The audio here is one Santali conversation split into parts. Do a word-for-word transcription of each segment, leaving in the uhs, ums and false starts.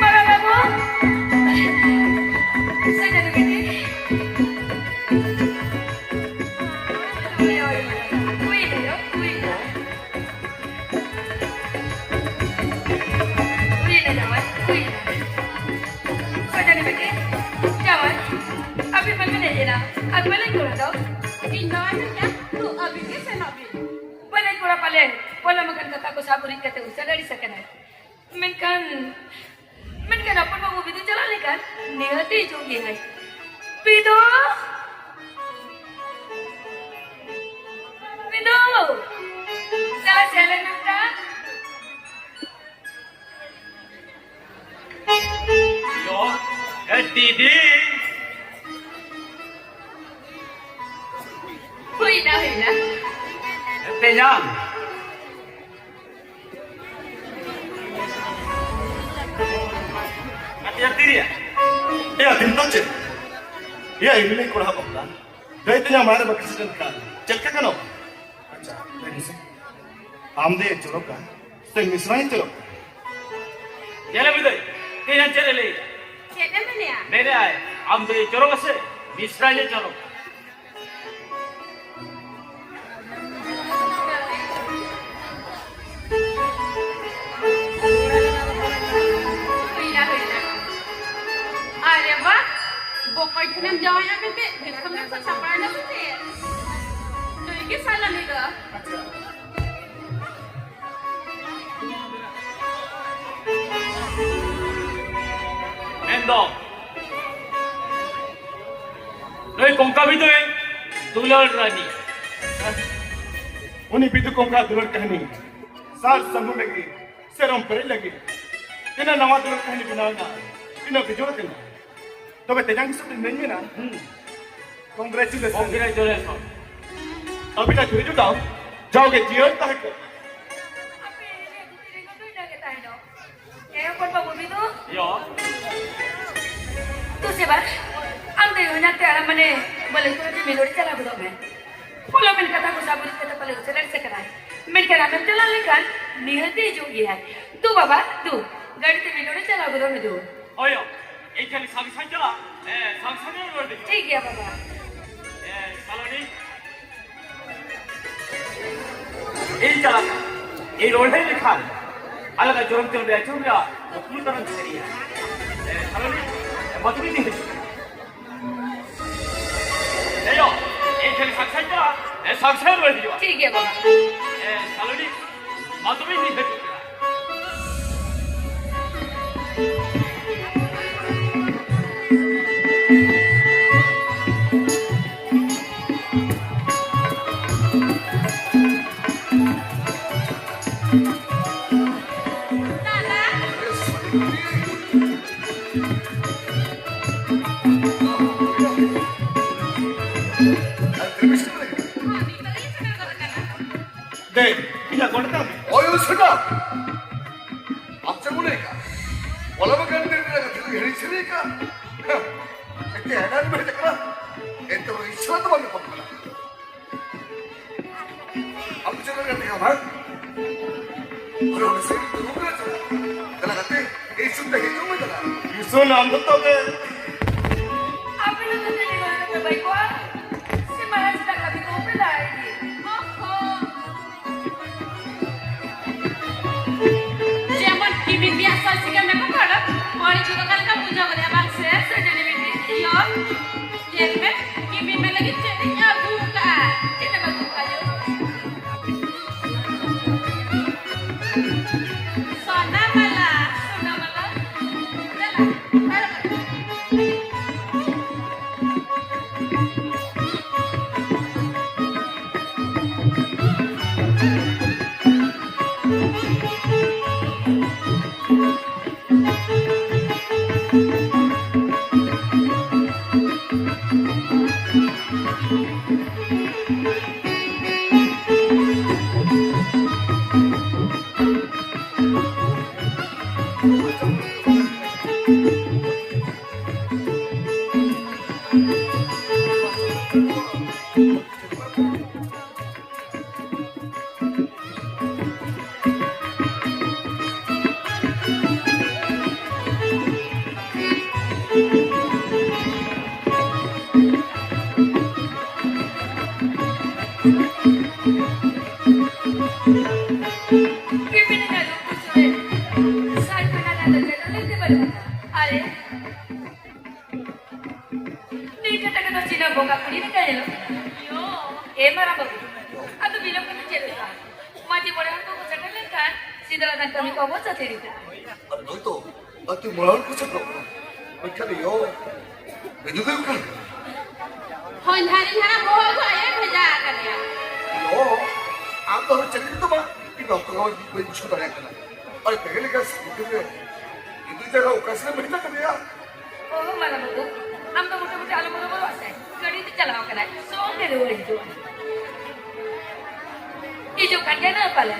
ᱢᱟᱨᱟᱝ ᱵᱟᱹᱵᱩ, ᱥᱟᱡᱟᱱ ᱵᱤᱴᱤ᱾ ᱦᱩᱭ ᱱᱟ, ᱦᱩᱭ ᱱᱟ, ᱦᱩᱭ ᱱᱟ᱾ ᱦᱩᱭ ᱱᱟ ᱡᱟᱶᱟᱭ, ᱦᱩᱭ ᱱᱟ᱾ ᱥᱟᱡᱟᱱ ᱵᱤᱴᱤ, ᱡᱟᱶᱟᱭ, ᱟᱹᱵᱤᱱ ᱢᱟ ᱵᱤᱱ ᱦᱮᱡ ᱮᱱᱟ, ᱟᱨ ᱵᱟᱹᱞᱤᱧ ᱠᱚᱲᱟ ᱫᱚ? ᱤᱧ ᱱᱚᱣᱟ ᱢᱮᱱᱟ, ᱛᱚ ᱟᱹᱵᱤᱱ ᱜᱮ ᱥᱮᱱᱚᱜ ᱵᱤᱱ᱾ ᱵᱟᱹᱞᱤᱧ ᱠᱚᱲᱟ ᱯᱟᱞᱮ ᱯᱚᱞᱚᱢ ᱟᱠᱟᱱ ᱠᱟᱛᱷᱟ ᱠᱚ ᱥᱟᱵ ᱩᱨᱤᱡ ᱠᱟᱛᱮ ᱩᱥᱟᱹᱫ ᱟᱹᱲᱤᱥ ᱟᱠᱟᱱᱟᱭ᱾ ᱢᱮᱱᱠᱷᱟᱱ, ᱢᱮᱱᱠᱷᱟᱱ ᱟᱯᱚᱱ ᱵᱟᱹᱵᱩ ᱵᱤᱫᱩ ᱪᱟᱞᱟᱣ ᱞᱮᱠᱷᱟᱱ ᱱᱤᱦᱟᱹᱛᱤ ᱦᱤᱡᱩᱜ ᱜᱮᱭᱟᱭ᱾ ᱵᱤᱫᱩ! ᱵᱤᱫᱩ! ᱪᱟᱞᱟᱣ ᱥᱮᱱ ᱞᱮᱱ ᱢᱮ ᱛᱟ᱾ ᱭᱚ, ᱮ ᱫᱤᱫᱤ᱾ ᱦᱩᱭᱱᱟ, ᱦᱩᱭᱱᱟ᱾ ᱛᱮᱧᱟᱝ᱾ ᱟᱨ ᱛᱤᱨᱮᱭᱟ? ᱮᱭᱟ, ᱫᱤᱱ ᱫᱚ ᱪᱮᱫ? ᱮᱭᱟ, ᱤᱧ ᱞᱟᱹᱭ ᱠᱚᱲᱟ ᱵᱟᱯᱞᱟ᱾ ᱫᱟᱹᱭ ᱛᱮᱧᱟᱝ ᱢᱟᱨᱮ ᱵᱟᱹᱠᱤ ᱥᱮᱴᱮᱨ ᱠᱟᱱ᱾ ᱪᱮᱫ ᱞᱮᱠᱟ ᱜᱟᱱᱚᱜ? ᱟᱪᱪᱷᱟ, ᱞᱟᱹᱭ ᱢᱮᱥᱮ᱾ ᱟᱢ ᱫᱚ ᱪᱚᱨᱚᱠᱟ ᱥᱮ ᱢᱤᱥᱨᱟᱧ ᱪᱚᱨᱚᱠ? ᱧᱮᱞᱮ ᱢᱮ ᱫᱟᱹᱭ, ᱛᱮᱧᱟᱝ ᱪᱮᱫ ᱮ ᱞᱟᱹᱭ? ᱪᱮᱫ ᱮ ᱢᱮᱱᱮᱜᱼᱟ? ᱢᱮᱱᱮᱜᱼᱟᱭ, ᱟᱢ ᱫᱚ ᱪᱚᱨᱚᱠᱟ ᱥᱮ ᱢᱤᱥᱨᱟᱧ ᱪᱚᱨᱚᱠ? ᱦᱩᱭᱱᱟ, ᱦᱩᱭᱱᱟ᱾ ᱟᱨᱮ ᱵᱟ, ᱵᱚᱠᱚᱭ ᱴᱷᱮᱱᱮᱢ ᱡᱟᱶᱟᱭᱚᱜ ᱢᱮᱱᱛᱮ ᱫᱤᱥᱚᱢ ᱫᱤᱥᱚᱢ ᱥᱟᱯᱲᱟᱣ ᱮᱱᱟ ᱥᱮ ᱪᱮᱫ? ᱱᱩᱭ ᱜᱮ ᱥᱟᱞᱟ ᱱᱩᱭ ᱫᱚ᱾ ᱢᱮᱱᱫᱚ, ᱱᱩᱭ ᱠᱚᱝᱠᱟ ᱵᱤᱫᱩ ᱨᱮᱱ ᱫᱩᱞᱟᱹᱲ ᱨᱟᱹᱱᱤ᱾ ᱩᱱᱤ ᱵᱤᱫᱩ ᱠᱚᱝᱠᱟ ᱫᱩᱞᱟᱹᱲ ᱠᱟᱹᱦᱱᱤ ᱥᱟᱨ ᱥᱟᱹᱜᱩᱱ ᱞᱟᱹᱜᱤᱫ, ᱥᱮᱨᱚᱢ ᱯᱮᱨᱮᱡ ᱞᱟᱹᱜᱤᱫ ᱛᱤᱱᱟᱹᱜ ᱱᱟᱣᱟ ᱫᱩᱞᱟᱹᱲ ᱠᱟᱹᱦᱱᱤ ᱵᱮᱱᱟᱣ ᱮᱱᱟ, ᱛᱤᱱᱟᱹᱜ ᱵᱮᱡᱚᱲ ᱠᱟᱱᱟ᱾ ᱛᱚᱵᱮ ᱛᱮᱧᱟᱝ ᱦᱤᱥᱟᱹᱵ ᱛᱮ ᱤᱧ ᱢᱮᱱᱟ, ᱦᱩᱸ᱾ Congratulations. Congratulations. ᱟᱹᱵᱤᱱᱟᱜ ᱡᱩᱨᱤ ᱡᱚᱴᱟᱣ ᱡᱟᱣᱜᱮ ᱡᱤᱭᱟᱹᱲ ᱛᱟᱦᱮᱸ ᱠᱚᱜ᱾ ᱮ ᱦᱚᱯᱚᱱ ᱵᱟᱹᱵᱩ ᱵᱤᱫᱩ᱾ ᱭᱚ᱾ ᱛᱩ ᱥᱮ ᱵᱟ, ᱟᱢ ᱫᱚ ᱚᱱᱟᱛᱮ ᱟᱨ ᱢᱟᱱᱮ ᱵᱚᱞᱮ ᱛᱩ ᱡᱮ ᱢᱮᱞᱳᱰᱤ ᱪᱟᱞᱟᱣ ᱜᱚᱫᱚᱜ ᱢᱮ᱾ ᱯᱚᱞᱚᱢ ᱮᱱ ᱠᱟᱛᱷᱟ ᱠᱚ ᱥᱟᱵ ᱩᱨᱤᱡ ᱠᱟᱛᱮ ᱯᱟᱞᱮ ᱩᱥᱟᱹᱨᱟ ᱥᱮ ᱠᱟᱱᱟᱭ᱾ ᱢᱮᱱᱠᱷᱟᱱ ᱟᱢᱮᱢ ᱪᱟᱞᱟᱣ ᱞᱮᱱᱠᱷᱟᱱ ᱱᱤᱦᱟᱹᱛ ᱮ ᱦᱤᱡᱩᱜ ᱜᱮᱭᱟ᱾ ᱫᱩ ᱵᱟᱵᱟ, ᱫᱩ, ᱜᱟᱹᱰᱤ ᱛᱮ ᱢᱤᱫ ᱰᱚᱸᱰᱮ ᱪᱟᱞᱟᱣ ᱜᱚᱫᱚᱜ ᱢᱮ ᱫᱩ᱾ ᱦᱳᱭ ᱭᱳ, ᱤᱧ ᱠᱷᱟᱹᱞᱤ ᱥᱟᱝ ᱥᱟᱝ ᱪᱟᱞᱟᱜ, ᱮ, ᱥᱟᱝ ᱥᱟᱝ ᱨᱩᱣᱟᱹᱲ ᱫᱮᱡᱚᱜ᱾ ᱴᱷᱤᱠ ᱜᱮᱭᱟ ᱵᱟᱵᱟ᱾ ᱮ, ᱥᱟᱞᱚᱱᱤ, ᱤᱧ ᱪᱟᱞᱟᱜ, ᱤᱧ ᱨᱩᱣᱟᱹᱲ ᱦᱮᱡ ᱞᱮᱠᱷᱟᱱ ᱟᱞᱟᱝ ᱟᱜ ᱡᱚᱱᱚᱢ ᱡᱚᱱᱚᱢ ᱨᱮᱭᱟᱜ ᱡᱚᱢ ᱨᱮᱭᱟᱜ ᱩᱯᱨᱩᱢ ᱛᱟᱞᱟᱝ ᱥᱟᱹᱨᱤᱭᱟ᱾ ᱮ, ᱥᱟᱞᱚᱱᱤ, ᱮ, ᱢᱟ ᱛᱚᱵᱮ ᱤᱧ ᱦᱤᱡᱩᱜ ᱠᱟᱱᱟ᱾ ᱮ ᱭᱳ, ᱤᱧ ᱴᱷᱮᱱ ᱥᱟᱝ ᱥᱟᱝ ᱪᱟᱞᱟᱜ, ᱮ, ᱥᱟᱝ ᱥᱟᱝ ᱨᱩᱣᱟᱹᱲ ᱦᱤᱡᱩᱜᱼᱟ᱾ ᱴᱷᱤᱠ ᱜᱮᱭᱟ ᱵᱟᱵᱟ᱾ ᱮ, ᱥᱟᱞᱚᱱᱤ, ᱢᱟ ᱛᱚᱵᱮ ᱤᱧ ᱦᱤᱡᱩᱜ ᱠᱟᱱᱟ᱾ ᱫᱮ, ᱤᱧᱟᱹᱜ ᱜᱚᱰ ᱛᱟᱢ᱾ ᱳᱭ, ᱳᱭ, ᱥᱮᱴᱟ᱾ ᱟᱢ ᱪᱮᱫ ᱢᱚᱱᱮ ᱠᱟᱜ? ᱚᱞᱟ ᱵᱟᱜᱟᱱ ᱨᱮ ᱢᱮᱱᱟᱜ ᱠᱟᱛᱮ ᱦᱤᱲᱤᱧ ᱥᱟᱹᱨᱤ ᱠᱟᱜ᱾ ᱦᱮᱸ᱾ ᱢᱤᱫᱴᱮᱱ ᱮᱱᱟᱱ ᱢᱮᱱ ᱠᱟᱱᱟ, ᱮᱱᱛᱮ ᱤᱪᱪᱷᱟ ᱫᱚ ᱵᱟᱝ ᱧᱟᱯᱟᱢ ᱠᱟᱱᱟ᱾ ᱟᱢ ᱪᱮᱫ ᱞᱮᱠᱟ ᱛᱮ ᱵᱟᱝ? ᱟᱨ ᱩᱱᱤ ᱥᱮ ᱫᱩᱲᱩᱵ ᱨᱮ ᱪᱟᱞᱟᱜ᱾ ᱪᱟᱞᱟᱜ ᱠᱟᱛᱮ, ᱤᱥᱩᱱ ᱫᱚ ᱦᱤᱡᱩᱜ ᱢᱮ ᱪᱟᱞᱟᱜ᱾ ᱤᱥᱩᱱ ᱟᱢ ᱫᱚ ᱛᱚᱵᱮ᱾ ᱟᱯᱮ ᱫᱚ ᱪᱮᱫ ᱞᱮᱠᱟ ᱠᱟᱛᱮ ᱵᱟᱭ ᱠᱚᱣᱟ? ᱥᱮ ᱢᱟᱨᱟᱝ ᱥᱮᱛᱟ ᱠᱟᱛᱮ ᱠᱚ ᱯᱮ ᱫᱟᱲᱮ ᱜᱮ? ᱚᱦᱚ᱾ ᱡᱮᱢᱚᱱ ᱠᱤᱢᱤᱱ ᱨᱮᱭᱟᱜ ᱥᱚᱭ ᱥᱤᱠᱮᱢ ᱨᱮᱠᱚ ᱯᱟᱲᱟᱜ, ᱵᱟᱹᱲᱤᱡ ᱫᱚ ᱚᱠᱟ ᱞᱮᱠᱟ ᱵᱩᱡᱷᱟᱹᱣ ᱜᱚᱫᱮᱜᱼᱟ ᱵᱟᱝ ᱥᱮ? ᱥᱮ ᱡᱟᱹᱱᱤ ᱵᱤᱴᱤ? ᱤᱭᱚ, ᱧᱮᱞ ᱢᱮ, ᱠᱤᱢᱤᱱ ᱢᱮ ᱞᱟᱹᱜᱤᱫ ᱪᱮᱫ ᱤᱧ ᱟᱹᱜᱩ ᱠᱟᱜᱼᱟ? ᱪᱮᱫ ᱮᱢ ᱟᱹᱜᱩ ᱠᱟᱜᱼᱟ ᱭᱳ? ᱥᱚᱱᱟ ᱢᱟᱞᱟ᱾ ᱥᱚᱱᱟ ᱢᱟᱞᱟ? ᱫᱮᱞᱟ, ᱯᱟᱨᱚᱢ ᱢᱮ᱾ ᱪᱮᱫ ᱞᱮᱠᱟ ᱧᱮᱞᱚᱜ ᱠᱟᱱᱟ? ᱭᱳ, ᱮ ᱢᱟᱨᱟᱝ ᱵᱟᱹᱵᱩ, ᱟᱫᱚ ᱵᱤᱞᱚᱢ ᱠᱟᱛᱮ ᱪᱮᱫ ᱞᱮᱠᱟ? ᱢᱟᱹᱡᱷᱤ ᱢᱚᱬᱮ ᱦᱚᱲ ᱠᱚᱠᱚ ᱥᱮᱴᱮᱨ ᱞᱮᱱᱠᱷᱟᱱ ᱥᱤᱸᱫᱽᱨᱟᱹ ᱫᱟᱱ ᱠᱟᱹᱢᱤ ᱠᱚᱵᱚ ᱥᱟᱹᱛ ᱤᱫᱤ ᱠᱟᱜᱼᱟ᱾ ᱟᱨ ᱱᱩᱭ ᱫᱚ ᱟᱹᱛᱩ ᱢᱚᱬᱮ ᱦᱚᱲ ᱠᱚ ᱥᱮᱴᱮᱨᱚᱜ ᱠᱟᱱᱟ᱾ ᱢᱮᱱᱠᱷᱟᱱ ᱭᱳ, ᱵᱤᱫᱩ ᱫᱚ ᱚᱠᱟ ᱨᱮ? ᱦᱚᱧᱦᱟᱨᱤᱧ ᱦᱟᱲᱟᱢ ᱦᱚᱦᱚ ᱟᱹᱜᱩ ᱟᱭᱮ ᱵᱷᱮᱡᱟ ᱟᱠᱟᱫᱮᱭᱟ᱾ ᱭᱳ, ᱟᱢ ᱫᱚ ᱟᱨ ᱪᱮᱫ ᱜᱮ ᱵᱟᱝ, ᱤᱧ ᱚᱠᱛᱚ ᱦᱚᱸ ᱵᱟᱹᱧ ᱵᱩᱡᱷᱟᱹᱣ ᱫᱟᱲᱮᱭᱟᱜ ᱠᱟᱱᱟ᱾ ᱟᱨ ᱛᱮᱦᱮᱧ ᱞᱮᱠᱟ ᱥᱤᱛᱩᱝ ᱨᱮ ᱵᱤᱫᱩ ᱡᱟᱭᱜᱟ ᱚᱠᱟ ᱥᱮᱫ ᱮᱢ ᱵᱷᱮᱡᱟ ᱠᱟᱫᱮᱭᱟ? ᱚᱦᱚ, ᱢᱟᱨᱟᱝ ᱵᱟᱹᱵᱩ, ᱟᱢ ᱫᱚ ᱢᱚᱴᱟᱢᱩᱴᱤ ᱟᱞᱚᱢ ᱵᱚᱫᱚᱞᱚᱜᱼᱟ ᱥᱮ, ᱜᱟᱹᱰᱤ ᱛᱮ ᱪᱟᱞᱟᱣ ᱠᱟᱱᱟᱭ, ᱥᱚᱸᱜᱮ ᱨᱩᱣᱟᱹᱲ ᱦᱤᱡᱩᱜᱼᱟ᱾ ᱦᱤᱡᱩᱜ ᱠᱟᱱ ᱜᱮᱭᱟ ᱱᱟᱹ ᱯᱟᱞᱮ᱾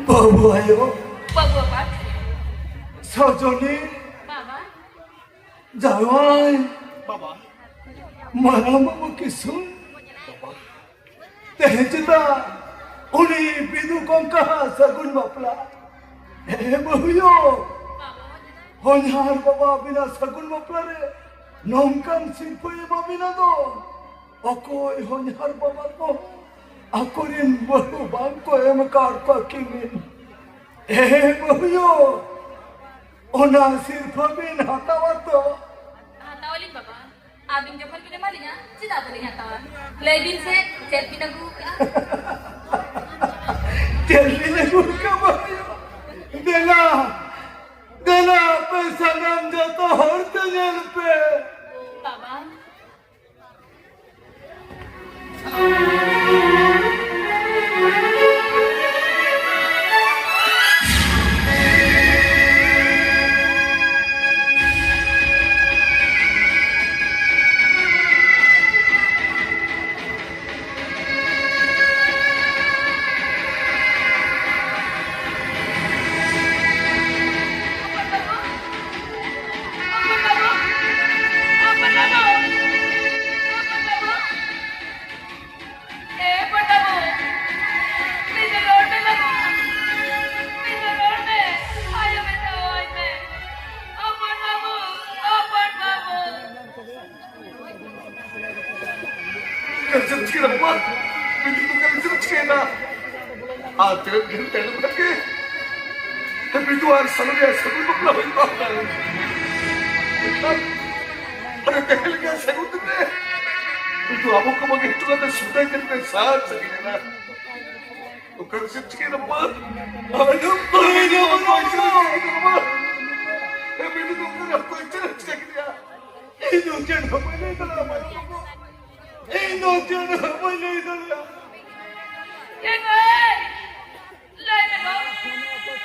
ᱵᱟᱹᱵᱩ ᱟᱭᱳ, ᱵᱟᱹᱵᱩ ᱟᱯᱟᱛ, ᱥᱚᱡᱚᱱᱤ, ᱵᱟᱵᱟ, ᱡᱟᱶᱟᱭ, ᱵᱟᱵᱟ, ᱢᱟᱨᱟᱝ ᱵᱟᱹᱵᱩ ᱠᱤᱥᱩᱱ, ᱵᱟᱵᱟ, ᱛᱮᱦᱮᱧ ᱪᱮᱫᱟᱜ ᱩᱱᱤ ᱵᱤᱫᱩ ᱠᱚᱝᱠᱟ ᱥᱟᱹᱜᱩᱱ ᱵᱟᱯᱞᱟ? ᱦᱮᱸ ᱵᱟᱹᱦᱩᱭᱳ, ᱦᱚᱧᱦᱟᱨ ᱵᱟᱵᱟ ᱟᱹᱵᱤᱱᱟᱜ ᱥᱟᱹᱜᱩᱱ ᱵᱟᱯᱞᱟ ᱨᱮ ᱱᱚᱝᱠᱟᱱ ᱥᱤᱨᱯᱟᱹᱭ ᱮᱢᱟ ᱵᱤᱱᱟ ᱫᱚ᱾ ᱚᱠᱚᱭ ᱦᱚᱧᱦᱟᱨ ᱵᱟᱵᱟ ᱠᱚ ᱟᱠᱚᱨᱮᱱ ᱵᱟᱹᱦᱩ ᱵᱟᱝ ᱠᱚ ᱮᱢ ᱟᱠᱟᱫ ᱠᱚᱣᱟ ᱠᱤᱢᱤᱱ? ᱮ ᱵᱟᱹᱦᱩᱭᱳ, ᱚᱱᱟ ᱥᱤᱨᱯᱟᱹ ᱵᱤᱱ ᱦᱟᱛᱟᱣᱟ ᱛᱚ? ᱦᱟᱛᱟᱣᱟᱞᱤᱧ ᱵᱟᱵᱟ, ᱟᱹᱵᱤᱱ ᱡᱚᱠᱷᱚᱱ ᱵᱤᱱ ᱮᱢᱟᱞᱤᱧᱟ, ᱪᱮᱫᱟᱜ ᱵᱟᱹᱞᱤᱧ ᱦᱟᱛᱟᱣᱟ? ᱞᱟᱹᱭ ᱵᱤᱱ ᱥᱮ, ᱪᱮᱫ ᱵᱤᱱ ᱟᱹᱜᱩ ᱟᱠᱟᱫᱼᱟ? ᱪᱮᱫ ᱵᱤᱱ ᱟᱹᱜᱩ ᱟᱠᱟᱫᱼᱟ ᱵᱟᱹᱦᱩᱭᱳ? ᱫᱮᱞᱟ, ᱫᱮᱞᱟ, ᱟᱯᱮ ᱥᱟᱱᱟᱢ ᱡᱚᱛᱚ ᱦᱚᱲ ᱛᱮ ᱧᱮᱞ ᱯᱮ᱾ ᱵᱟᱵᱟ, ᱵᱤᱴᱩ ᱫᱚ ᱚᱠᱟᱨᱮ ᱪᱮᱫ ᱪᱤᱠᱟᱹᱭᱮᱱᱟ? ᱟᱨ ᱛᱤᱱᱟᱹᱜ ᱫᱤᱱ ᱛᱟᱭᱱᱚᱢ ᱠᱷᱟᱱ ᱜᱮ ᱵᱤᱴᱩ ᱟᱨ ᱥᱟᱞᱩ ᱨᱮᱭᱟᱜ ᱥᱟᱹᱜᱩᱱ ᱵᱟᱯᱞᱟ ᱦᱩᱭᱩᱜᱼᱟ᱾ ᱟᱨ ᱛᱮᱦᱮᱧ ᱞᱮᱠᱟ ᱥᱟᱹᱜᱩᱱ ᱫᱤᱱ ᱨᱮ ᱵᱤᱴᱩ ᱟᱵᱚ ᱠᱚ ᱵᱟᱹᱜᱤ ᱦᱚᱴᱚ ᱠᱟᱛᱮ ᱥᱩᱫᱷᱟᱹ ᱧᱮᱞ ᱛᱮ ᱥᱟᱨ ᱥᱟᱺᱜᱤᱧ ᱮᱱᱟ᱾ ᱚᱠᱟᱨᱮ ᱪᱮᱫ ᱪᱤᱠᱟᱹᱭᱮᱱᱟ ᱢᱟ? ᱟᱨ ᱵᱤᱴᱩ ᱫᱚ ᱚᱠᱚᱭ ᱪᱮᱫ ᱪᱤᱠᱟᱹ ᱠᱮᱫᱟ ᱢᱟ? ᱵᱤᱴᱩ ᱫᱚ ᱚᱠᱟᱨᱮ ᱚᱠᱚᱭ ᱪᱮᱫ ᱪᱤᱠᱟᱹ ᱠᱮᱫᱮᱭᱟ? ᱤᱧ ᱫᱚ ᱪᱮᱫ ᱦᱚᱸ ᱵᱟᱹᱧ ᱞᱟᱹᱭ ᱫᱟᱲᱮᱭᱟᱜᱼᱟ ᱢᱟ᱾ ᱤᱧ ᱫᱚ ᱪᱮᱫ ᱦᱚᱸ ᱵᱟᱹᱧ ᱞᱟᱹᱭ ᱫᱟᱲᱮᱭᱟᱜᱼᱟ᱾ ᱮ ᱢᱟᱹᱭ, ᱞᱟᱹᱭ ᱢᱮ ᱜᱚ,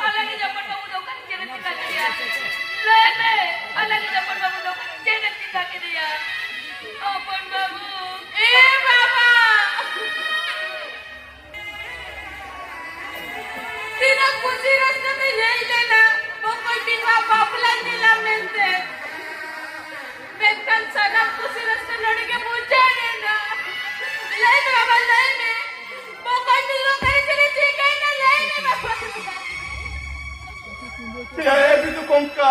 ᱟᱞᱮ ᱜᱮ ᱡᱚᱠᱷᱚᱱ ᱵᱟᱵᱚᱱ ᱫᱚᱠᱟᱱ ᱪᱮᱫ ᱮᱢ ᱪᱤᱠᱟᱹ ᱠᱮᱫᱮᱭᱟ? ᱞᱟᱹᱭ ᱢᱮ, ᱟᱞᱮ ᱜᱮ ᱡᱚᱠᱷᱚᱱ ᱵᱟᱵᱚᱱ ᱫᱚᱠᱟᱱ ᱪᱮᱫ ᱮᱢ ᱪᱤᱠᱟᱹ ᱠᱮᱫᱮᱭᱟ? ᱦᱚᱯᱚᱱ ᱵᱟᱹᱵᱩ, ᱮ ᱵᱟᱵᱟ! ᱛᱤᱱᱟᱹᱜ ᱠᱩᱥᱤ ᱨᱟᱹᱥᱠᱟᱹ ᱛᱮᱧ ᱦᱮᱡ ᱞᱮᱱᱟ ᱵᱚᱠᱚᱧ ᱵᱤᱴᱩᱣᱟᱜ ᱵᱟᱯᱞᱟ ᱧᱮᱞᱟ ᱢᱮᱱᱛᱮ, ᱢᱮᱱᱠᱷᱟᱱ ᱥᱟᱱᱟᱢ ᱠᱩᱥᱤ ᱨᱟᱹᱥᱠᱟᱹ ᱱᱚᱰᱮ ᱜᱮ ᱢᱩᱪᱟᱹᱫ ᱮᱱᱟ᱾ ᱞᱟᱹᱭ ᱢᱮ ᱵᱟᱵᱟ, ᱞᱟᱹᱭ ᱢᱮ, ᱵᱚᱠᱚᱧ ᱵᱤᱴᱩ ᱚᱠᱟᱨᱮ ᱪᱮᱫ ᱮ ᱪᱤᱠᱟᱹᱭᱮᱱᱟ? ᱞᱟᱹᱭ ᱢᱮ ᱵᱟᱵᱟ᱾ ᱮ ᱵᱤᱴᱩ ᱠᱚᱝᱠᱟ,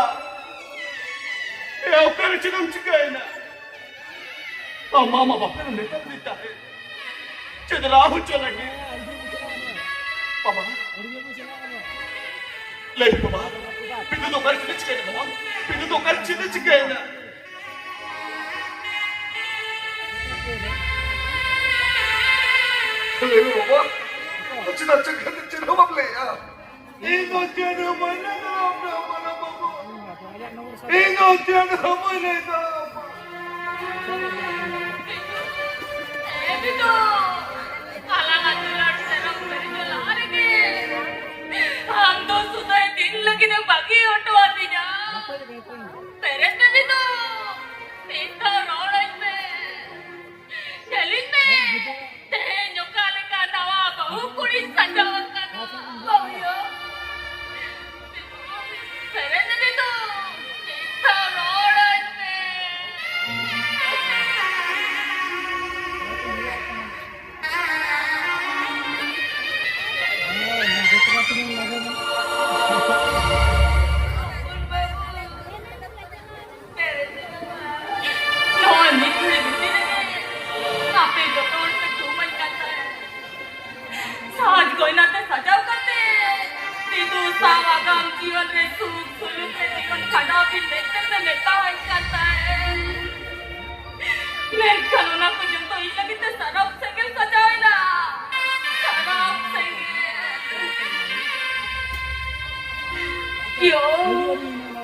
ᱮ ᱚᱠᱟᱨᱮ ᱪᱮᱫ ᱮᱢ ᱪᱤᱠᱟᱹᱭᱮᱱᱟ? ᱟᱢ ᱢᱟ ᱵᱟᱯᱮ ᱢᱮᱛᱟ ᱫᱤᱧ ᱛᱟᱦᱮᱸᱫ᱾ ᱪᱮᱫ ᱨᱟᱜ ᱦᱚᱪᱚ ᱞᱟᱹᱜᱤᱫ? ᱵᱟᱵᱟ, ᱞᱟᱹᱭ ᱢᱮ ᱵᱟᱵᱟ, ᱯᱤᱸᱰᱩ ᱫᱚ ᱚᱠᱟᱨᱮ ᱪᱮᱫ ᱮ ᱪᱤᱠᱟᱹᱭᱮᱱᱟ ᱵᱟᱵᱟ? ᱯᱤᱸᱰᱩ ᱫᱚ ᱚᱠᱟᱨᱮ ᱪᱮᱫ ᱮ ᱪᱤᱠᱟᱹᱭᱮᱱᱟ? ᱞᱟᱹᱭ ᱢᱮ ᱵᱟᱵᱟ, ᱪᱮᱫᱟᱜ ᱪᱮᱫ ᱠᱷᱟᱹᱛᱤᱨ ᱪᱮᱫ ᱦᱚᱸ ᱵᱟᱢ ᱞᱟᱹᱭᱮᱜᱼᱟ? ᱤᱧ ᱫᱚ ᱪᱮᱫ ᱦᱚᱸ ᱵᱟᱹᱧ ᱞᱟᱹᱭ ᱫᱟᱲᱮᱭᱟᱜ ᱠᱟᱱᱟ ᱵᱟᱵᱟ᱾ ᱤᱧ ᱫᱚ ᱪᱮᱫ ᱦᱚᱸ ᱵᱟᱹᱧ ᱞᱟᱹᱭ ᱫᱟᱲᱮᱭᱟᱜ ᱠᱟᱱᱟ᱾ ᱮ ᱵᱤᱴᱩ, ᱟᱞᱟᱝ ᱟᱹᱛᱩ ᱨᱮᱱ ᱥᱮᱨᱚᱢ ᱥᱟᱹᱨᱤ ᱫᱚ ᱞᱟᱦᱟ ᱨᱮᱜᱮ ᱟᱢ ᱫᱚ ᱥᱩᱫᱷᱟᱹᱭ ᱫᱤᱱ ᱞᱟᱹᱜᱤᱫ ᱮᱢ ᱵᱟᱹᱜᱤ ᱦᱚᱴᱚ ᱟᱹᱫᱤᱧᱟ᱾ ᱵᱮᱨᱮᱫ ᱢᱮ ᱵᱤᱴᱩ, ᱢᱤᱫ ᱫᱷᱟᱣ ᱨᱚᱲ ᱟᱹᱧ ᱢᱮ᱾ ᱧᱮᱞᱤᱧ ᱢᱮ, ᱛᱮᱦᱮᱧ ᱚᱠᱟ ᱞᱮᱠᱟ ᱱᱟᱣᱟ ᱵᱟᱹᱦᱩ ᱠᱩᱲᱤᱧ ᱥᱟᱡᱟᱣ ᱟᱠᱟᱱᱟ᱾ ᱵᱟᱹᱦᱩᱭᱳ, ᱥᱮᱨᱮᱧ ᱨᱮᱫᱚ ᱱᱤᱛ ᱦᱚᱸ ᱨᱚᱲ ᱟᱹᱧ ᱢᱮ᱾ ᱟᱜᱟᱢ ᱡᱤᱭᱚᱱ ᱨᱮ ᱥᱩᱠ ᱥᱩᱞᱩᱠ ᱨᱮ ᱡᱤᱭᱚᱱ ᱠᱷᱟᱸᱰᱟᱣ ᱵᱤᱱ ᱢᱮᱱᱛᱮ ᱯᱮ ᱢᱮᱛᱟᱣᱟᱹᱧ ᱠᱟᱱ ᱛᱟᱦᱮᱸᱫ, ᱢᱮᱱᱠᱷᱟᱱ ᱚᱱᱟ ᱠᱚ ᱡᱚᱛᱚ ᱤᱧ ᱞᱟᱹᱜᱤᱫ ᱛᱮ ᱥᱟᱨᱟᱯ ᱥᱮᱸᱜᱮᱞ ᱥᱟᱡᱟᱣ ᱮᱱᱟ᱾ ᱥᱟᱨᱟᱯ ᱥᱮᱸᱜᱮᱞ᱾ ᱭᱳ,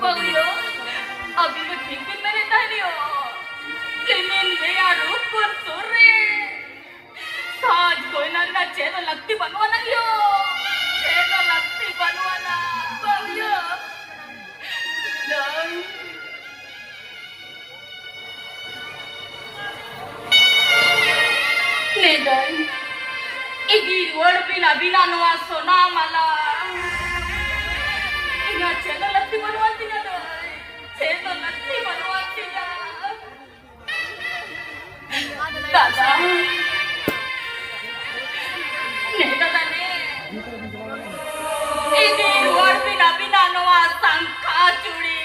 ᱵᱟᱹᱵᱩ ᱭᱳ, ᱟᱹᱵᱤᱱ ᱫᱚ ᱴᱷᱤᱠ ᱵᱤᱱ ᱢᱮᱱᱮᱫ ᱛᱟᱦᱮᱸᱫ ᱭᱳ᱾ ᱫᱤᱱᱤᱱ ᱨᱮᱭᱟᱲ ᱨᱩᱯ ᱵᱚᱱ ᱥᱩᱨ ᱨᱮ᱾ ᱥᱟᱡᱽ ᱜᱚᱭᱱᱟ ᱨᱮᱱᱟᱜ ᱪᱮᱫ ᱦᱚᱸ ᱞᱟᱹᱠᱛᱤ ᱵᱟᱹᱱᱩᱜ ᱟᱱᱟᱝ ᱭᱳ᱾ ᱪᱮᱫ ᱦᱚᱸ ᱞᱟᱹᱠᱛᱤ ᱵᱟᱹᱱᱩᱜ ᱟᱱᱟ᱾ ᱵᱟᱹᱵᱩ ᱭᱳ᱾ ᱫᱟᱹᱭ᱾ ᱱᱮ ᱫᱟᱹᱭ, ᱤᱫᱤ ᱨᱩᱣᱟᱹᱲ ᱵᱤᱱ ᱟᱹᱵᱤᱱᱟᱜ ᱱᱚᱣᱟ ᱥᱚᱱᱟ ᱢᱟᱞᱟ᱾ ᱤᱧᱟᱹᱜ ᱪᱮᱫ ᱦᱚᱸ ᱞᱟᱹᱠᱛᱤ ᱵᱟᱹᱱᱩᱜ ᱟᱱ ᱛᱤᱧᱟ ᱫᱟᱹᱭ, ᱪᱮᱫ ᱦᱚᱸ ᱞᱟᱹᱠᱛᱤ ᱵᱟᱹᱱᱩᱜ ᱟᱱ ᱛᱤᱧᱟ᱾ ᱫᱟᱫᱟ, ᱱᱮ ᱫᱟᱫᱟ ᱱᱮ, ᱤᱫᱤ ᱨᱩᱣᱟᱹᱲ ᱵᱤᱱ ᱟᱹᱵᱤᱱᱟᱜ ᱱᱚᱣᱟ ᱥᱟᱝᱠᱷᱟ ᱪᱩᱲᱤ᱾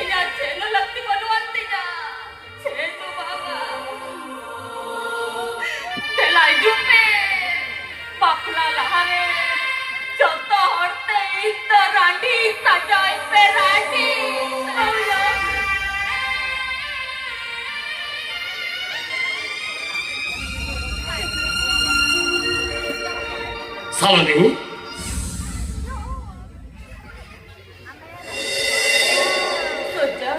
ᱤᱧᱟᱹᱜ ᱪᱮᱫ ᱦᱚᱸ ᱞᱟᱹᱠᱛᱤ ᱵᱟᱹᱱᱩᱜ ᱟᱱ ᱛᱤᱧᱟ᱾ ᱪᱮᱫ ᱦᱚᱸ ᱵᱟᱝᱟ᱾ ᱫᱮᱞᱟ ᱦᱤᱡᱩᱜ ᱯᱮ᱾ ᱵᱟᱯᱞᱟ ᱞᱟᱦᱟᱨᱮ ᱡᱚᱛᱚ ᱦᱚᱲᱛᱮ ᱤᱧ ᱫᱚ ᱨᱟᱺᱰᱤ ᱥᱟᱡᱟᱣᱤᱧ ᱯᱮ, ᱨᱟᱺᱰᱤ᱾ ᱥᱟᱞᱚᱱᱤ᱾ ᱥᱚᱡᱟ,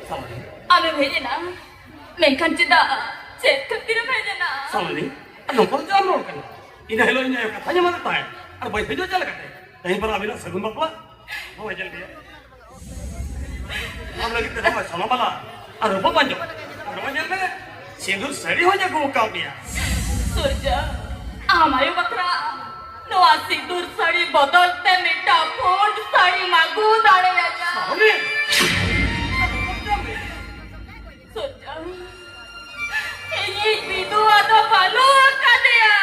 ᱥᱟᱞᱚᱱᱤ᱾ ᱟᱢᱮᱢ ᱦᱮᱡ ᱮᱱᱟ? ᱢᱮᱱᱠᱷᱟᱱ ᱪᱮᱫᱟᱜ? ᱪᱮᱫ ᱠᱷᱟᱹᱛᱤᱨᱮᱢ ᱦᱮᱡ ᱮᱱᱟ? ᱥᱟᱞᱚᱱᱤ, ᱟᱨ ᱱᱚᱝᱠᱟ ᱫᱚ ᱪᱮᱫ ᱮᱢ ᱨᱚᱲ ᱠᱟᱱᱟ? ᱤᱱᱟᱹ ᱦᱤᱞᱳᱜ ᱤᱧ ᱟᱭᱳ ᱠᱟᱛᱷᱟᱧ ᱮᱢᱟᱫᱮ ᱛᱟᱦᱮᱸᱫ, ᱟᱨ ᱵᱟᱹᱧ ᱦᱤᱡᱩᱜ ᱪᱮᱫ ᱞᱮᱠᱟᱛᱮ? ᱛᱮᱦᱮᱧ ᱯᱟᱨᱟ ᱟᱹᱵᱤᱱᱟᱜ ᱥᱟᱹᱜᱩᱱ ᱵᱟᱯᱞᱟ᱾ ᱦᱳᱭ, ᱧᱮᱞ ᱯᱮᱭᱟ᱾ ᱟᱢ ᱞᱟᱹᱜᱤᱫ ᱛᱮ ᱱᱚᱜᱼᱚᱭ ᱥᱚᱱᱟ ᱢᱟᱞᱟ ᱟᱨ ᱨᱩᱯᱟᱹ ᱯᱟᱸᱡᱚ᱾ ᱟᱨ ᱱᱚᱜᱼᱚᱭ ᱧᱮᱞ ᱢᱮ, ᱥᱤᱸᱫᱩᱨ ᱥᱟᱹᱲᱤ ᱦᱚᱸᱧ ᱟᱹᱜᱩ ᱟᱠᱟᱫ ᱢᱮᱭᱟ᱾ ᱥᱩᱨᱡᱟ, ᱟᱢ ᱟᱭᱳ ᱵᱟᱠᱷᱨᱟ ᱱᱚᱣᱟ ᱥᱤᱸᱫᱩᱨ ᱥᱟᱹᱲᱤ ᱵᱚᱫᱚᱞ ᱛᱮ ᱢᱤᱫᱴᱟᱝ ᱯᱩᱸᱰ ᱥᱟᱹᱲᱤᱢ ᱟᱹᱜᱩ ᱫᱟᱲᱮᱭᱟᱹᱧᱟ᱾ ᱥᱟᱞᱚᱱᱤ! ᱥᱚᱡᱟ, ᱤᱧᱤᱡ ᱵᱤᱫᱩ ᱟᱫᱚ ᱵᱟᱹᱱᱩᱜ ᱟᱠᱟᱫᱮᱭᱟ᱾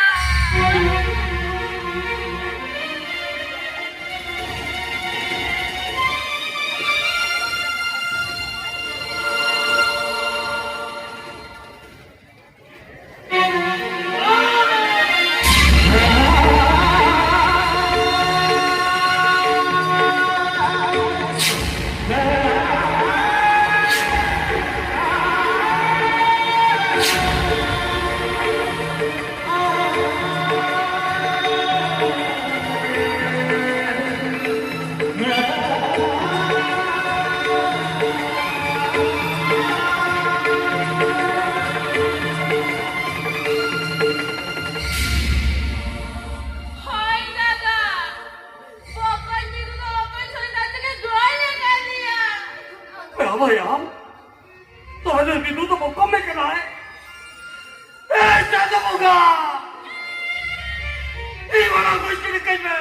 ᱢᱟᱲᱟᱝ ᱜᱚᱡ ᱠᱮᱫᱮ ᱠᱟᱹᱧ ᱢᱮ᱾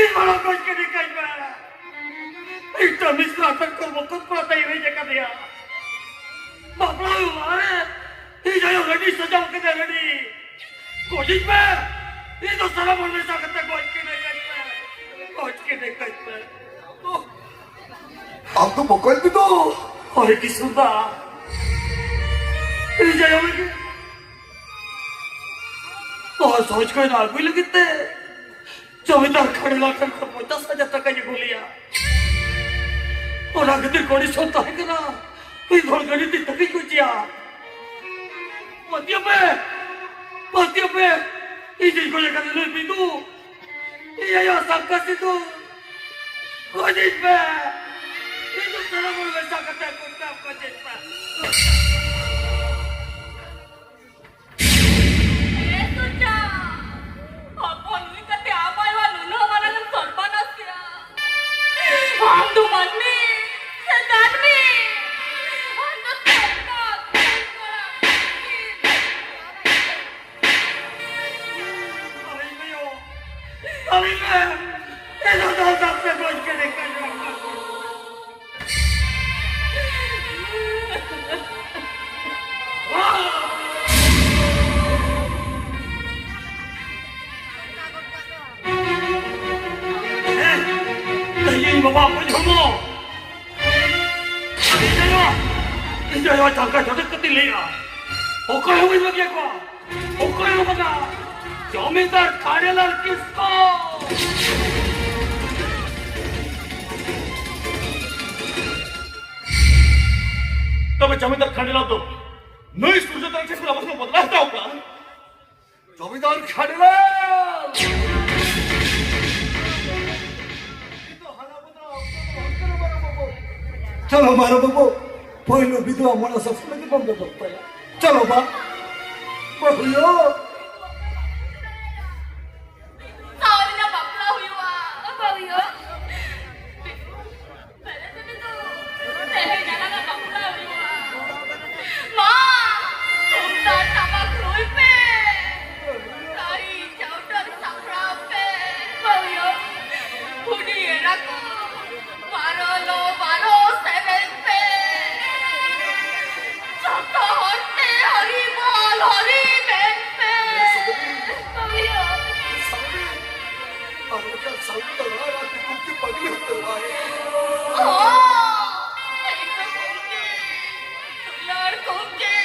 ᱤᱧ ᱢᱟᱲᱟᱝ ᱜᱚᱡ ᱠᱮᱫᱮ ᱠᱟᱹᱧ ᱢᱮ᱾ ᱤᱧ ᱫᱚ ᱢᱤᱥᱨᱟ ᱴᱷᱮᱱ ᱠᱷᱚᱱ ᱵᱚᱠᱚᱛ ᱠᱚᱲᱟ ᱛᱮᱭ ᱨᱮᱡ ᱟᱠᱟᱫᱮᱭᱟ᱾ ᱵᱟᱯᱞᱟ ᱦᱩᱭᱩᱜ ᱞᱟᱦᱟᱨᱮ ᱤᱧ ᱟᱭᱳ ᱨᱮᱰᱤ ᱥᱟᱡᱟᱣ ᱠᱮᱫᱮ ᱨᱮᱰᱤ᱾ ᱜᱚᱡᱤᱧ ᱯᱮ᱾ ᱤᱧ ᱫᱚ ᱥᱟᱱᱟᱢ ᱦᱚᱲ ᱢᱮᱥᱟ ᱠᱟᱛᱮ ᱜᱚᱡ ᱠᱮᱫᱮ ᱠᱟᱹᱧ ᱯᱮ᱾ ᱜᱚᱡ ᱠᱮᱫᱮ ᱠᱟᱹᱧ ᱯᱮ᱾ ᱟᱢ ᱫᱚ ᱵᱚᱠᱚᱧ ᱜᱮ ᱫᱚ᱾ ᱦᱳᱭ ᱠᱤᱥᱩᱱ ᱫᱟ᱾ ᱤᱧ ᱟᱭᱳ ᱞᱟᱹᱜᱤᱫ ᱱᱚᱣᱟ ᱥᱚᱦᱚᱡ ᱠᱷᱚᱱ ᱟᱹᱜᱩᱭ ᱞᱟᱹᱜᱤᱫ ᱛᱮ ᱡᱚᱢᱤᱫᱟᱨ ᱠᱷᱟᱲᱮᱞᱟ ᱴᱷᱮᱱ ᱠᱷᱚᱱ ᱯᱚᱧᱪᱟᱥ ᱦᱟᱡᱟᱨ ᱴᱟᱠᱟᱧ ᱟᱹᱜᱩ ᱞᱮᱭᱟ᱾ ᱚᱱᱟ ᱠᱷᱟᱹᱛᱤᱨ ᱠᱚᱱᱰᱤᱥᱚᱱ ᱛᱟᱦᱮᱸ ᱠᱟᱱᱟ, ᱢᱤᱫ ᱦᱚᱲ ᱜᱟᱹᱰᱤ ᱛᱮ ᱛᱟᱹᱠᱤᱧ ᱜᱚᱡᱮᱭᱟ᱾ ᱯᱟᱹᱛᱭᱟᱹᱣ ᱯᱮ, ᱯᱟᱹᱛᱭᱟᱹᱣ ᱯᱮ, ᱤᱧᱤᱧ ᱜᱚᱡ ᱟᱠᱟᱫᱮ ᱱᱩᱭ ᱵᱤᱫᱩ, ᱤᱧ ᱟᱭᱳ ᱥᱟᱵ ᱠᱟᱛᱮ ᱫᱚ ᱜᱚᱡᱤᱧ ᱯᱮ, ᱤᱧ ᱫᱚ ᱥᱟᱱᱟᱢ ᱦᱚᱲ ᱢᱮᱥᱟ ᱠᱟᱛᱮ ᱜᱚᱡ ᱯᱮ, ᱜᱚᱡᱤᱧ ᱯᱮ᱾ ᱮ ᱥᱩᱡᱟ, ᱦᱚᱯᱚᱱ ᱦᱩᱭ ᱠᱟᱛᱮ ᱟᱢ ᱟᱭᱳᱣᱟᱜ ᱱᱩᱱᱟᱹᱜ ᱢᱟᱨᱟᱝ ᱮᱢ ᱥᱚᱨᱵᱟᱱᱟᱥ ᱠᱮᱫᱟ᱾ ᱟᱢ ᱫᱚ ᱢᱟᱹᱱᱢᱤ ᱥᱮ ᱫᱟᱹᱱᱢᱤ? ᱟᱢ ᱫᱚ ᱥᱚᱨᱵᱟᱱᱟᱥ ᱠᱚᱲᱟ᱾ ᱟᱹᱞᱤᱧ ᱟᱭᱳ, ᱟᱹᱞᱤᱧ ᱟᱭᱳ, ᱮ ᱫᱟᱫᱟ, ᱫᱟᱜ ᱯᱮ ᱜᱚᱡ ᱠᱮᱫᱮ ᱠᱟᱱᱟ᱾ ᱤᱧ ᱵᱟᱵᱟ ᱵᱟᱹᱧ ᱦᱚᱲᱢᱚ᱾ ᱤᱧ ᱟᱭᱳ, ᱤᱧ ᱟᱭᱳ ᱡᱟᱸᱜᱟ ᱡᱚᱴᱮᱫ ᱠᱟᱛᱮ ᱞᱟᱹᱭᱟ, ᱚᱠᱚᱭ ᱦᱚᱸ ᱵᱟᱹᱧ ᱵᱟᱹᱜᱤᱭᱟ ᱠᱚᱣᱟ᱾ ᱚᱠᱚᱭ ᱦᱚᱸ ᱵᱟᱝᱟ᱾ ᱡᱚᱢᱤᱫᱟᱨ ᱠᱷᱟᱲᱮᱞᱟᱞ ᱠᱤᱥᱠᱩ᱾ ᱛᱚᱵᱮ ᱡᱚᱢᱤᱫᱟᱨ ᱠᱷᱟᱲᱮᱞᱟᱞ ᱫᱚ ᱱᱩᱭ ᱥᱩᱨᱡᱚ ᱛᱟᱨᱟ ᱴᱷᱮᱱ ᱠᱷᱚᱱ ᱟᱵᱚ ᱥᱟᱶ ᱵᱚᱫᱞᱟ ᱦᱟᱛᱟᱣ ᱠᱟᱜᱼᱟ᱾ ᱡᱚᱢᱤᱫᱟᱨ ᱠᱷᱟᱲᱮᱞᱟᱞ! ᱪᱚᱞᱚ ᱢᱟᱨᱚ ᱵᱟᱹᱵᱩ, ᱯᱳᱭᱞᱳ ᱵᱤᱫᱩᱣᱟᱜ ᱢᱚᱱᱮ ᱥᱟᱥᱩᱱ ᱞᱟᱹᱜᱤᱫ ᱵᱚᱱ ᱵᱮᱵᱚᱥ ᱛᱟᱭᱟ᱾ ᱪᱚᱞᱚ ᱵᱟ, ᱵᱟᱹᱵᱩᱭᱳ᱾ ᱥᱟᱶᱨᱤᱱᱟ ᱵᱟᱯᱞᱟ ᱦᱩᱭᱩᱜᱼᱟ, ᱵᱟᱹᱵᱩᱭᱳ᱾ ᱛᱮᱦᱮᱧ ᱟᱞᱟᱝᱟᱜ ᱵᱟᱯᱞᱟ ᱦᱩᱭᱩᱜᱼᱟ᱾ ᱢᱟ, ᱛᱩᱢᱫᱟᱜ ᱴᱟᱢᱟᱠ ᱨᱩᱭ ᱯᱮ᱾ ᱛᱟᱹᱨᱤ, ᱪᱟᱣᱰᱟᱨ, ᱥᱟᱶ ᱛᱟᱞᱟᱨᱟ ᱛᱮ ᱠᱩᱝᱠᱤ ᱯᱟᱜᱽᱞᱤ ᱩᱛᱟᱹᱨᱚᱜᱼᱟᱭ᱾ ᱚ, ᱤᱧ ᱫᱚ ᱠᱩᱝᱠᱤ, ᱫᱩᱞᱟᱹᱲ ᱠᱩᱝᱠᱤ᱾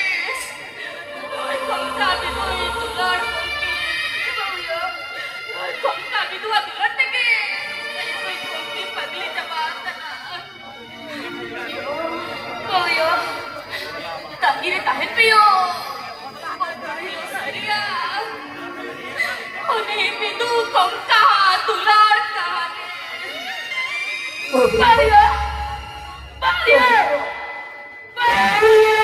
ᱱᱩᱭ ᱠᱚᱝᱠᱟ ᱵᱤᱫᱩ ᱤᱧ ᱫᱩᱞᱟᱹᱲ ᱠᱩᱝᱠᱤ᱾ ᱱᱩᱭ ᱠᱚᱝᱠᱟ ᱵᱤᱫᱩᱣᱟᱜ ᱫᱩᱞᱟᱹᱲ ᱛᱮᱜᱮ ᱤᱧ ᱫᱚ ᱠᱩᱝᱠᱤ ᱯᱟᱜᱽᱞᱤ ᱪᱟᱵᱟ ᱟᱠᱟᱱᱟ᱾ ᱠᱚᱭᱚ, ᱛᱟᱺᱜᱤ ᱨᱮ ᱛᱟᱦᱮᱱ ᱯᱮᱭᱚ᱾ ᱥᱟᱹᱨᱤᱭᱟ᱾ ᱩᱱᱤ ᱵᱤᱫᱩ ᱠᱚᱝᱠᱟ ᱫᱩᱞᱟᱹᱲ ᱠᱟᱦᱟᱱᱤ᱾ ᱵᱟᱨᱭᱟ, ᱵᱟᱨᱭᱟ, ᱵᱟᱨᱭᱟ᱾